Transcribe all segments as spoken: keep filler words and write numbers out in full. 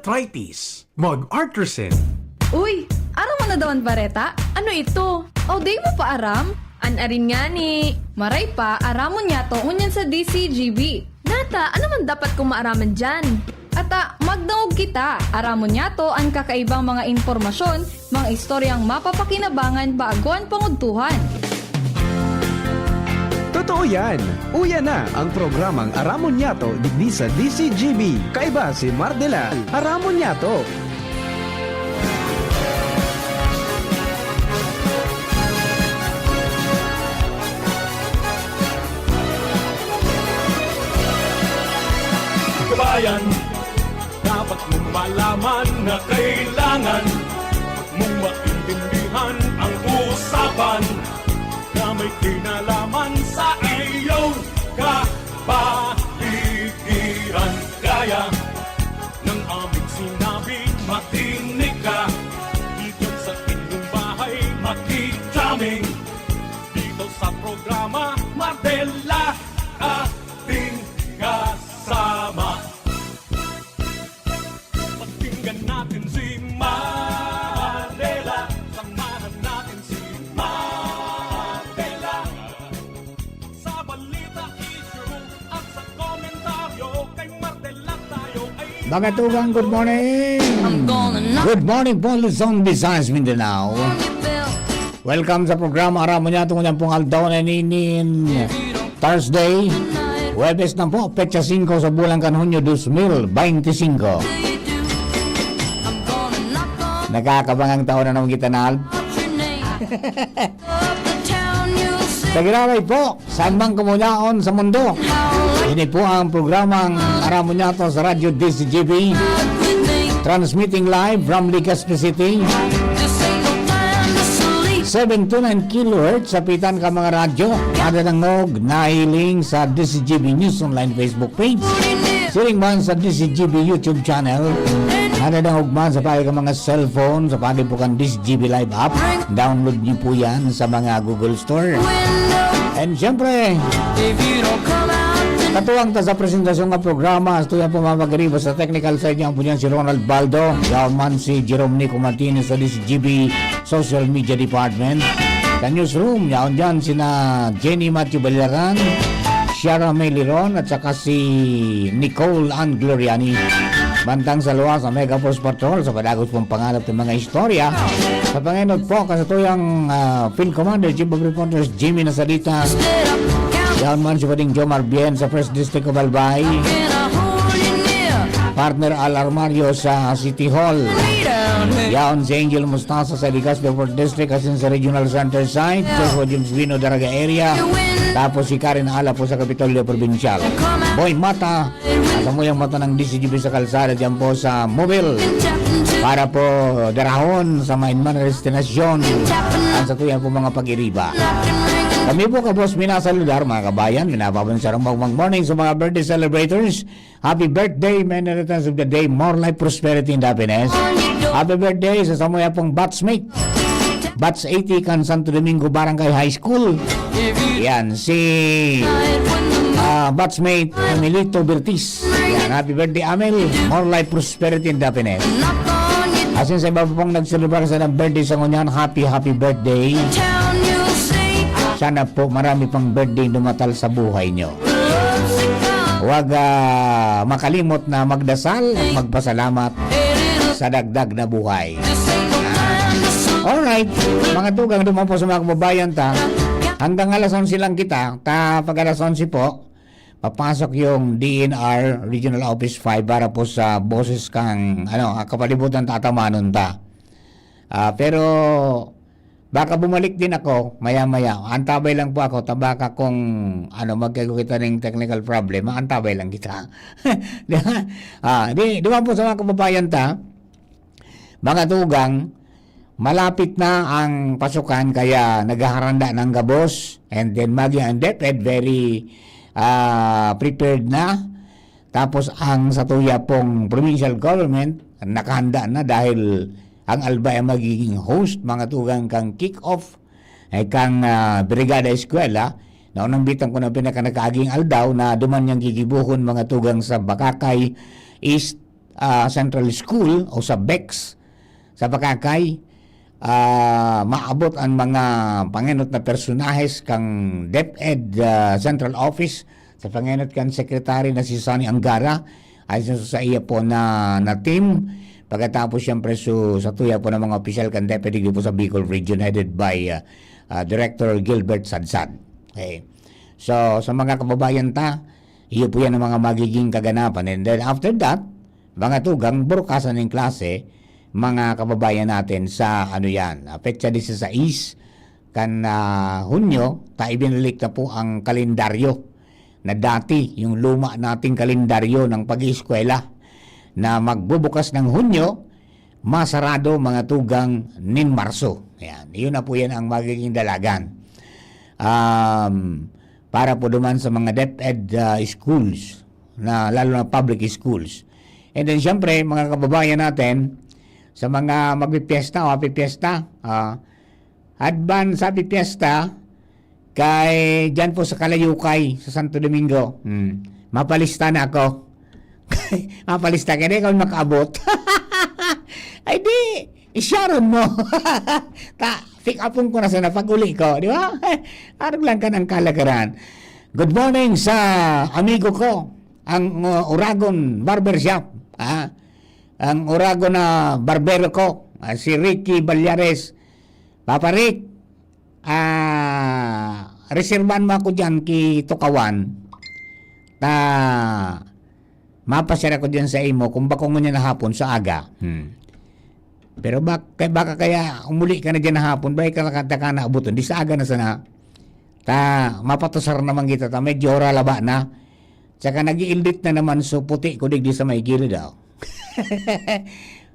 arthritis, mag-artrosin. Uy, aram mo na daw an bareta? Ano ito? O, di mo pa aram? An arin ngani. Maray pa, aramon niyato ngunyan sa D C G B. Nata, ano man dapat kong maaraman diyan? Ata, magdangog kita. Aramon niyato an kakaibang mga impormasyon, mga istoryang mapapakinabangan bago an pangudtuhan. Totoo yan! Uya na ang programang Aramon Niyato digdi sa D C G B. Kaiba si Mar de la Aramon Niyato. Kabayan, dapat mong malaman na kailangan mong maintindihan ang usapan na may kinalaman sa iyong kapaligiran. Kaya ng aming sinabi, makinig ka. Dito sa inyong bahay, makikita dito sa programa, Mar de la ating kasama. Pakinggan natin si Mar de la, samahan natin si Mar de la. Sa balita, issue, at sa komentaryo, kay Mar de la tayo ay Mga tugang, good morning! I'm gonna knock Good morning po, Luzon, Visayas, Mindanao. on your bell. Welcome sa programa Aramon Niyato ngunyan pong aldaw na ninin Thursday, Huwebes na po, petsa singko sa bulan kan Hunyo dos mil beinti singko. Nakakabangang taon na naman kita, Nal. Sa giraray po, saan man kamo yaon sa mundo, ini po ang programang Aramon Niyato sa Radyo D C G B. Transmitting live from Legazpi City. Seven two nine kilohertz sa pitan ka mga radyo. Nadadangog, nahiling sa D C G B News Online Facebook page. Siring man sa D C G B YouTube channel. Nadadangog man sa paagi ka mga cellphone, sa paagi po kan D C G B Live app. Download niyo po yan sa mga Google Store. And syempre, katuwang ta sa presentasyon nga programa, sa tuyang pumapagariba sa technical side niya, ang po niyan si Ronald Baldo, yaon man si Jerome Nico Martinez sa D C G B Social Media Department. Sa newsroom, yaon dyan sina Jenny Matthew Balilaran, Shara May Liron, at saka si Nicole Ann Gloriani. Bantang sa luwas, sa Mega Force Patrol, sa padagos pong pangalap ng mga istorya. Sa pangenot po, kasatuyang, ah, Field Commander, Chief of Reporters, Jimmy Nasalita. Yaon man si Bading Jomar Bien sa First District of Albay. Partner Al Armario sa City Hall. Yaon si Angel Mustasa sa Legazpi Fourth District, asin sa Regional Center Site, Joshua James Vino, Daraga Area. Tapos si Karen Ala po sa Kapitolyo Provincial. Boy Mata, Nasa muyang mata ng D C G B sa kalsada diyan po sa Mobile para po darahon sa main man na destinasyon ang sa tuya po mga pag-iriba. Kami po, kabos, minasaludar, mga kabayan, minapabansarang magmang morning sa mga birthday celebrators. Happy birthday, many returns of the day, more life, prosperity, and happiness. Happy birthday sa samuya pong batchmate. Batch eighty kan Santo Domingo Barangay High School. Yan, si, ah, batchmate Emilito Bertis. Yan, happy birthday, Amel. More life, prosperity, and happiness. Asin sa iba pa pong nagselebrar sa ilang birthday sa ngunyan, happy, happy birthday. Sana po marami pang birthday dumatal sa buhay nyo. Huwag, ah, makalimot na magdasal at magpasalamat sa dagdag na buhay. Alright, mga tugang, duman po sa mga kababayan ta. Hanggang alas onse lang kita, ta pag alas onse po, papasok yung D N R Regional Office five para po sa boses kang, ano, ah, kapalibutan, tatamanon ta. Ah, pero baka bumalik din ako maya-maya. Antabay lang po ako, ta baka kung, ano, magkaigwa kita ning technical problem, antabay lang kita. Di ba? Ah, di, duman po sa mga kababayan ta, mga tugang, malapit na ang pasukan, kaya naghaharanda ng gabos, and then maging ang DepEd very, ah, prepared na. Tapos ang satuya pong provincial government, nakahanda na dahil ang Albay ang magiging host, mga tugang, kang kick-off, eh, kang, ah, Brigada Eskwela, na unang bitang ko na pinakanakaaging aldaw na duman niyang gigibuhon, mga tugang, sa Bacacay East ah, Central School o sa BECS sa Bacacay, ah, maabot ang mga pangenot na personahes kan DepEd, ah, Central Office sa pangenot kan Secretary na si Sonny Angara, asin sa, sa iya po na, na team. Pagkatapos, siyempre, su-, sa tuya po ng mga opisyal kan DepEd digdi po sa Bicol Region, headed by, ah, ah, Director Gilbert Sadsad. Okay. So, sa mga kababayan ta, iyo po yan ang mga magiging kaganapan. And then after that, mga tugang, burukasan ng klase, mga kababayan natin sa ano yan, ah, petsa disisais kan, ah, Hunyo, ta ibinalik na po ang kalendaryo na dati, yung luma nating kalendaryo ng pag-iiskwela na magbubukas ng Hunyo, masarado mga tugang nin Marso. Ayan, yun na po yan ang magiging dalagan. Um, para po duman sa mga DepEd, ah, schools, na, lalo na public schools. And then, siyempre, mga kababayan natin, sa mga magpipiesta o happy fiesta, ah, advance happy fiesta kay dyan po sa Kalayukay, sa Santo Domingo. Hmm. Mapalista na ako. Mapalista ka, di ka makaabot. Ay di, isyaron mo. Ta, pick upon ko na sana pag uli ko, di ba? Arog lang ka ng kalagaran. Good morning sa amigo ko, ang, uh, Uragon Barbershop. Ah, ang Uragon na barbero ko, ah, si Ricky Ballares. Papa Rick, ah, reserbahan mo ako dyan ki Tukawan. Ta, mapasyal ako dyan sa imo kung bako ngunyan na hapon sa aga. Hmm. Pero bak-, kay-, baka kaya umuli ka na dyan na hapon, baka ka, ka, ka naabutan. Di sa aga na sana. Ta, mapatusar naman kita, ta, medyo oras laba na. Tsaka nag-iildit na naman so puti ko digdi sa may gilid, oh.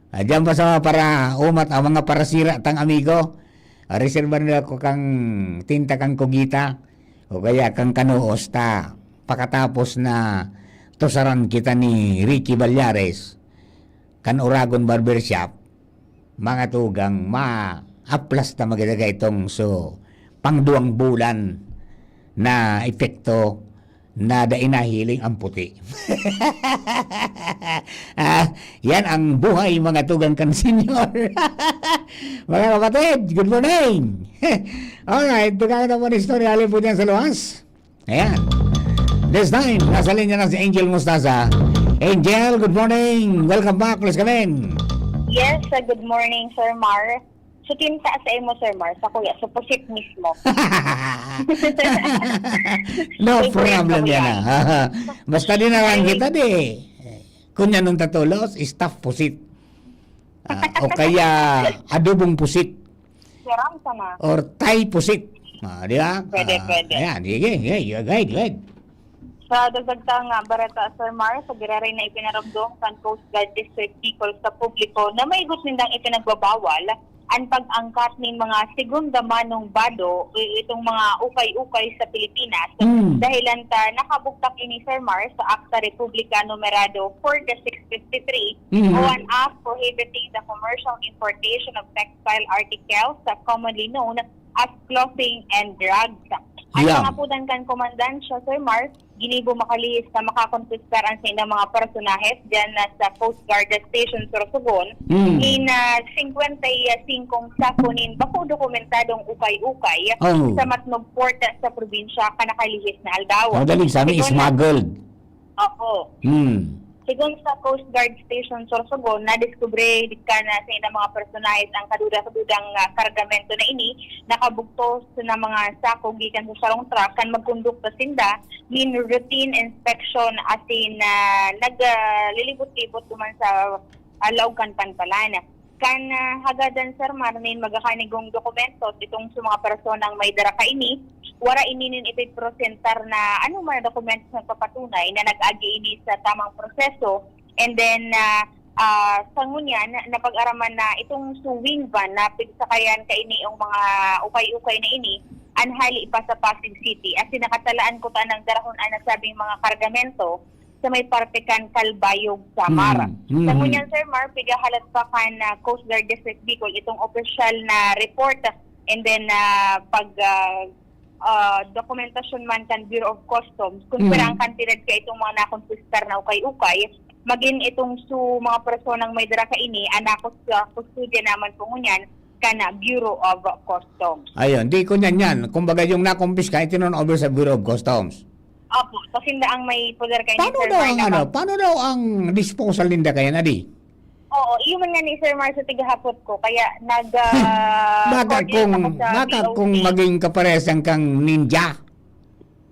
Ah, dyan pa sa mga para umat, ang mga parasira tang amigo. Ah, reserba nila ko kang tinta kang kugita o kaya kang kanuos ta. Pakatapos na tusaran kita ni Ricky Ballares, kan Uragon Barbershop, mga tugang, ma-aplas ta magadaga itong so, pangduwang bulan na epekto na dai nahiling ang puti. Ah, yan ang buhay, mga tugang kan senyor. Mga kapatid, good morning. Alright, tugang na po ang istorya. Alin po dyan sa luwas? Ayan. This time, nasa linya na si Angel Mostaza. Angel, good morning. Welcome back. Please come in. Yes, uh, good morning, Sir Mar. So, kinta sa imo, Sir Mar, sa kuya, sa pusit mismo. No problem yan, ah. Basta di na lang kita, di. Kung anong tatulos, staff pusit. Ah, o kaya adobong pusit. Sarang sama. Or Thai pusit. Ah, di ba? Pwede, Ah, pwede. Ayan, sige, sige, go ahead, go ahead. Sa dagdag ta nga bareta, Sir Mar, sa giraray na ipinaromdom kan Coast Guard District Bicol sa publiko na maigot nindang ipinagbabawal an pag-angkat nin mga segunda manong bado o itong mga ukay-ukay sa Pilipinas. Mm. Dahilan ta nakabugtak ini, Sir Mar, sa Akta Republika numerado forty-six fifty-three Mm. o an Act Prohibiting the Commercial Importation of Textile Articles, uh, commonly known as Clothing and Drugs. Ayon Yeah. sa kapudan kan komandansya, Sir Mar, ginibo makalihis na makakonpiskar an saindang mga personahes diyan na sa Coast Guard Station Sorsogon Mm. nin, ah, singkwenta y singkong sako nin bako dokumentadong ukay-ukay Oh. sa Matnog Port sa probinsya kan nakalihis na aldaw. Ang daling sa amin, Sigon na- smuggled. Opo. Hmm. Sigon sa Coast Guard Station Sorsogon, nadiskubre kan saindang mga personahes ang kaduda-kadudang, ah, kargamento na ini, nakabugtos na mga sako gikan sa sarong truck kan magkondukta sinda nin routine inspection asin, ah, nag, ah, lilibot-libot duman sa, ah, laog kan pantalan. Kan, ah, hagadan, Sir Mar, nin magakanigong dokumentos itong sa mga personang may dara kaini, wara ini nin ipipresentar na anoman na dokumentos na nagpapatunay na nag-agi ini sa tamang proseso. And then, ah, ah, sa ngunyan, napag-araman na itong suwing van na pigsakayan kaini yung mga ukay-ukay na ini, an hali pa sa Pasig City. Asin nakatalaan ko ta nang darahon an nasabing mga kargamento sa may parte kan Calbayog, Samar. Mm, mm. Sa ngunyan, Sir Mar, pigahalat pa kan, ah, Coast Guard District Bicol itong opisyal na report and then, ah, pag, ah, ah, dokumentasyon man kan Bureau of Customs kung Mm. pira ang kantidad ka itong mga nakonpiskar na ukay-ukay, magin itong su mga personang may dara kaini, anakos sa kustodiya naman po ngunyan kan Bureau of Customs. Ayun, di ko niyan yan. Kumbaga yung nakumpiska, itinurn over sa Bureau of Customs. Opo, so sinda ang may poder kaini, Paano Sir daw Mar, ang na ano, mag- paano daw ang disposal ninda kaya na di? Oo, iyo man nga ni Sir Mar sa tigahapot ko, kaya nag ah, Baka coordinate kung, ako sa baka B O C. kung maging kaparesan kang ninja,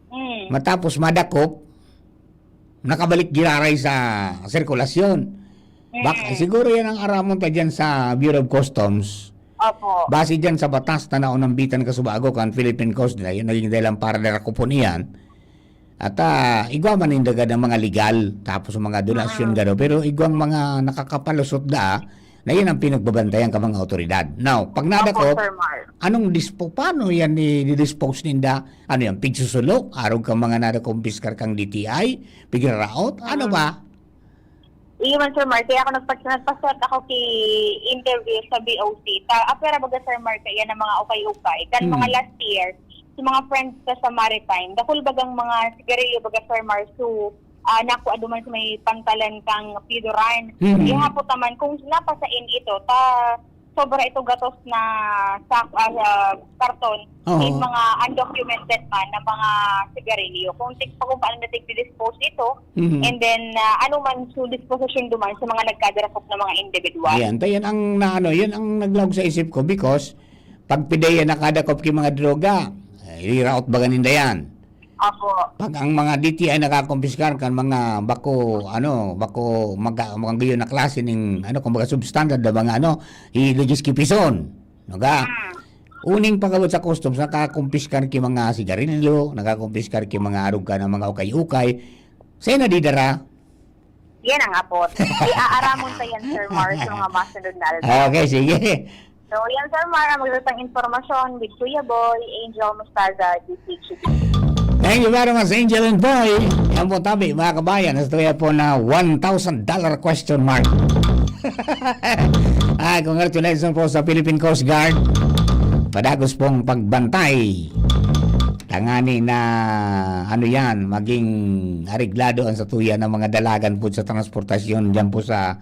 Mm. matapos madakop, nakabalik giraray sa sirkulasyon. Bak, Mm. siguro yan ang aramon ta dyan sa Bureau of Customs. Opo. Base dyan sa batas na naunambitan kasubago kan Philippine Coast, na yun naging dahilan para darakupon iyan. At ah, igwa man ninda gad ang mga legal, tapos ang mga donasyon Mm. gado. Pero igwang mga nakakapalusot da, na yun ang pinagbabantayan ka mga otoridad. Now, pag Opo, nadakop, Sir Mar. anong dispo, paano yan i-dispose ninda? Ano yan, pigsusulo? Arog ka mga nadakumpiskar kang D T I? Pigraraot? Ano Mm. ba? Iyo man, Sir Mark, kaya ako nagpa- nagpaswat ako ki interview sa B O C. Ta, apera baga, Sir Mark, kaya na mga ukay-ukay. Kan Hmm. mga last year, sa mga friends ka sa Maritime, dakul bagang mga sigarilyo baga, Sir Mark, so, ah, naku, aduman sa may pantalan kang Pidoran. Hmm. Ihapot naman kung napasain ito, ta, sobra ito gatos na sak-, ah, ah, karton, Oo. May mga undocumented man na mga sigarilyo. Kung tig-, kung paano na tig-dispose ito, Mhm. and then, ah, ano man su disposition duman sa mga nagkadarakop na mga individual. Ayan, ta yan ang na, ano, yan ang naglaog sa isip ko because pag pideya nakadakop ki mga droga, eh, iraot baga ninda yan. Opo. Pag ang mga D T I nakakumpiskar kan mga bako, ano, bako maga-, magayon na klase ning, ano, kumbaga substandard na mga, ano, hiligis kipison. Naga, Mm. uning pag-abot sa customs, nakakumpiskar ki mga sigarilyo, nakakumpiskar ki mga arog ka na mga ukay-ukay. Sa'yo na didara? Yan ang apot. Iaaramon ta yan, Sir Mar, sa mga masunod na aldaw. Ah, okay, sige. So, yan, Sir Mar, ang magdadang impormasyon with Kuya Boy, Angel Mostaza, D P H D. Thank you very much, Angel and Boy. Yan po, tabi, mga kabayan. Nasa tuya po na one thousand dollar question mark. Ay, congratulations po sa Philippine Coast Guard. Padagos pong pagbantay. Tangani na, ano yan, maging areglado ang satuya ng mga dalagan po sa transportasyon dyan po sa,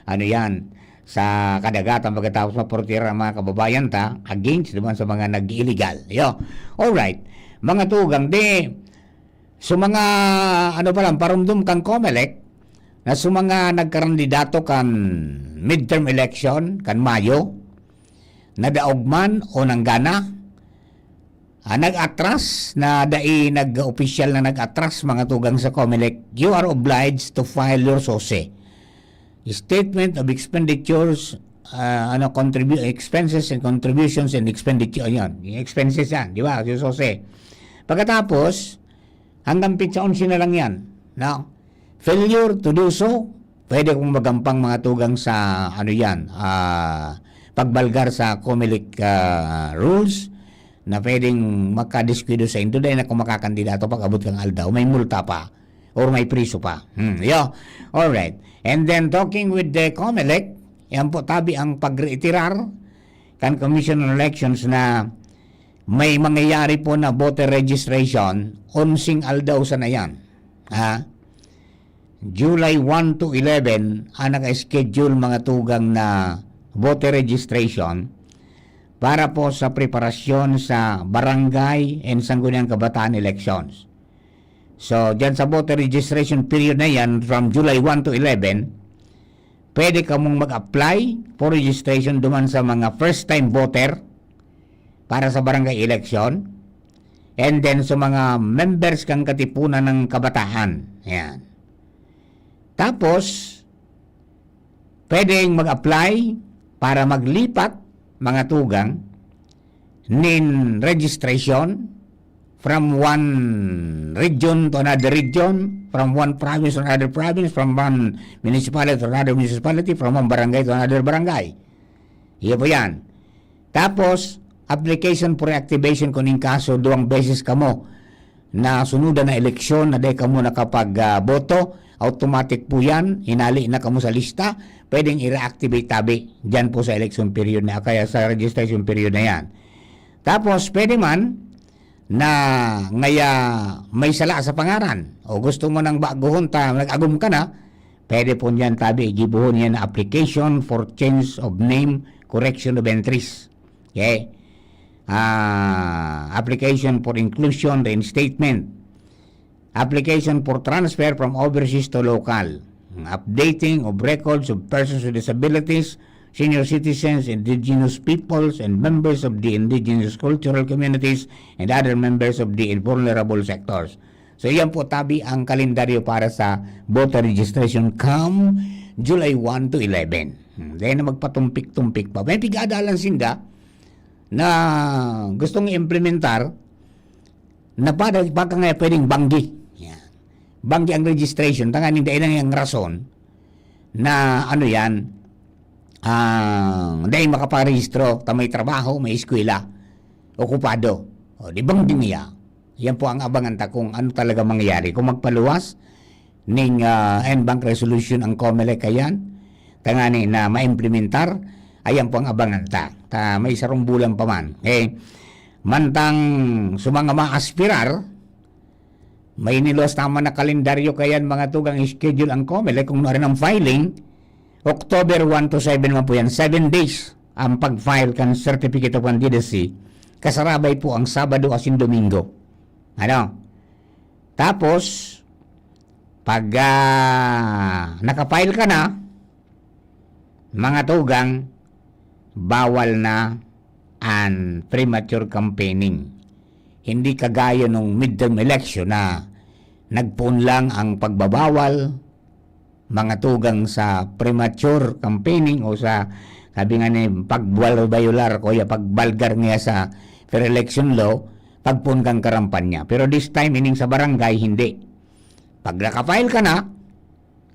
ano yan, sa kadagatan pagkatapos maportira ang mga kababayan ta against naman sa mga nag-illegal. Yo. Alright. Mga tugang, di, so mga, ano pa lang, parumdum kang Comelec, na sa mga nagkarandidato kan midterm election, kan Mayo, nadaog man o nanggana, ah, nag-atras na dai nag-opisyal na nag-atras, mga tugang sa Comelec, you are obliged to file your SOSE. Statement of expenditures, ah, ano, contribu-, expenses and contributions and expenditure, yan. Yung expenses yan, di ba? Yung SOSE. Pagkatapos, hanggang petsa onse na lang yan. No? Failure to do so, pwede kong magampang mga tugang sa, ano yan, ah, pagbalgar sa Comelec, ah, rules na pwedeng makadiskuido sa indo dahil na kung makakandidato pag-abot kang aldaw, may multa pa or may priso pa. Hmm, yo. Alright. And then talking with the Comelec, yan po tabi ang pag-reiterar kan Commission on Elections na may mangyayari po na voter registration, onseng aldaw sana yan. Ha? July one to eleven, ang naka-schedule mga tugang na voter registration para po sa preparasyon sa barangay and sangguniang kabataan elections. So, dyan sa voter registration period na yan, from July one to eleven, pwede kamong mag-apply for registration duman sa mga first-time voter para sa barangay election, and then sa mga members kang Katipunan ng Kabataan. Yan. Tapos, pwedeng mag-apply para maglipat, mga tugang, nin registration from one region to another region, from one province to another province, from one municipality to another municipality, from one barangay to another barangay. Iyo po yan. Tapos, application for reactivation kung in kaso duwang beses kamo na sunudan na eleksyon na dai kamo nakapag, ah, boto, automatic po yan, hinali na kamo sa lista, pwedeng i-reactivate tabi dyan po sa election period na, kaya sa registration period na yan. Tapos, pwede man na ngaya may sala sa pangaran o gusto mo nang baguhon ta, nag-agom ka na, Pwede po niyan tabi, igibuhon niya na application for change of name, correction of entries. Okay? Ah, application for inclusion, reinstatement. Application for transfer from overseas to local. Updating of records of persons with disabilities, senior citizens, indigenous peoples, and members of the indigenous cultural communities and other members of the vulnerable sectors. So, yan po tabi ang kalendaryo para sa voter registration come July one to eleven. Hmm, dahil na magpatumpik-tumpik pa. May pig-aadalan sinda na gustong i-implementar na para baka nga pwedeng banggi. Yan. Banggi ang registration. Tanganing dahil lang yung rason na ano yan, ah, dahil makaparehistro, ta may trabaho, may eskwela, okupado. O, di banggi niya. Yan po ang abangan ta kung ano talaga mangyayari. Kung magpaluwas ning, ah, en banc resolution ang Comelec kayan, tangani na maimplementar, ayan po ang abangan ta. Ta may sarong bulan pa man. Eh, mantang sa mga maaspirar, may niluwas naman na kalendaryo kayan, mga tugang, schedule ang Comelec kung ano rin ang filing. October one to seven man po yan. Seven days ang pag-file kan Certificate of Candidacy. Kasarabay po ang Sabado asin Domingo. Ano? Tapos, pag, ah, naka-file ka na, mga tugang, bawal na an premature campaigning. Hindi kagaya nung midterm election na nagpoon lang ang pagbabawal, mga tugang, sa premature campaigning o sa, sabi nga ni, pagbayolar o ya pagbalgar niya sa Fair Election Law, pagpoon kang karampanya. Pero this time, ining sa barangay, hindi. Pag naka-file ka na,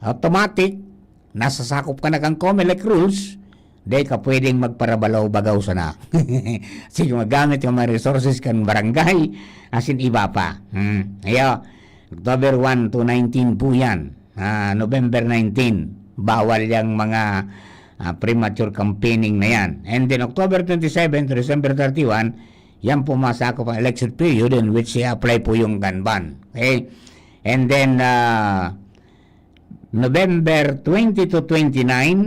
automatic, nasasakop ka na kan Comelec rules, di ka pwedeng magparabalaw-bagaw sana. Sige, magamit ka mga resources kan barangay, asin iba pa. Hmm. Ayo, October one to nineteen po yan. Ah, November nineteen, bawal yang mga, ah, premature campaigning na yan. And then October twenty-seven to December thirty-one, yan po masakop ang election period in which i-apply po yung gun ban. Okay? And then, ah, November twenty to twenty-nine,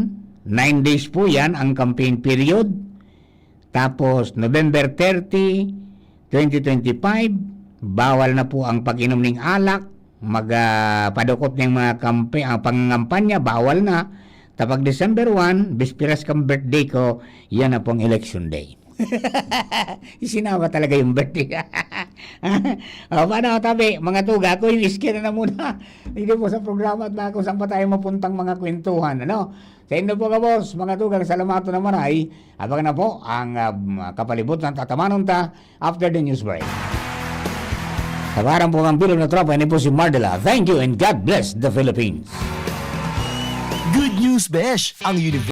nine days po yan ang campaign period. Tapos, November thirty, twenty twenty-five, bawal na po ang pag-inom ning alak, mag, ah, padukot ning mga kampe-, ang pangangampanya, bawal na. Tapag December one, bisperas kan birthday ko, yan na pong election day. Isinawa talaga yung birthday. O, paano, tabi, mga tuga, ako yung iskina na muna. Dito po sa programa at baka kung saan pa tayo mapuntang mga kwentuhan, ano? Sa inyo po, gabos, mga tugang, salamaton na maray. Abangan na po ang, ah, kapalibutan, tatamanon ta after the news break. Sa ngaran po ng bilog na tropa, ini po si Mardela. Thank you and God bless the Philippines. Good news, besh! Ang University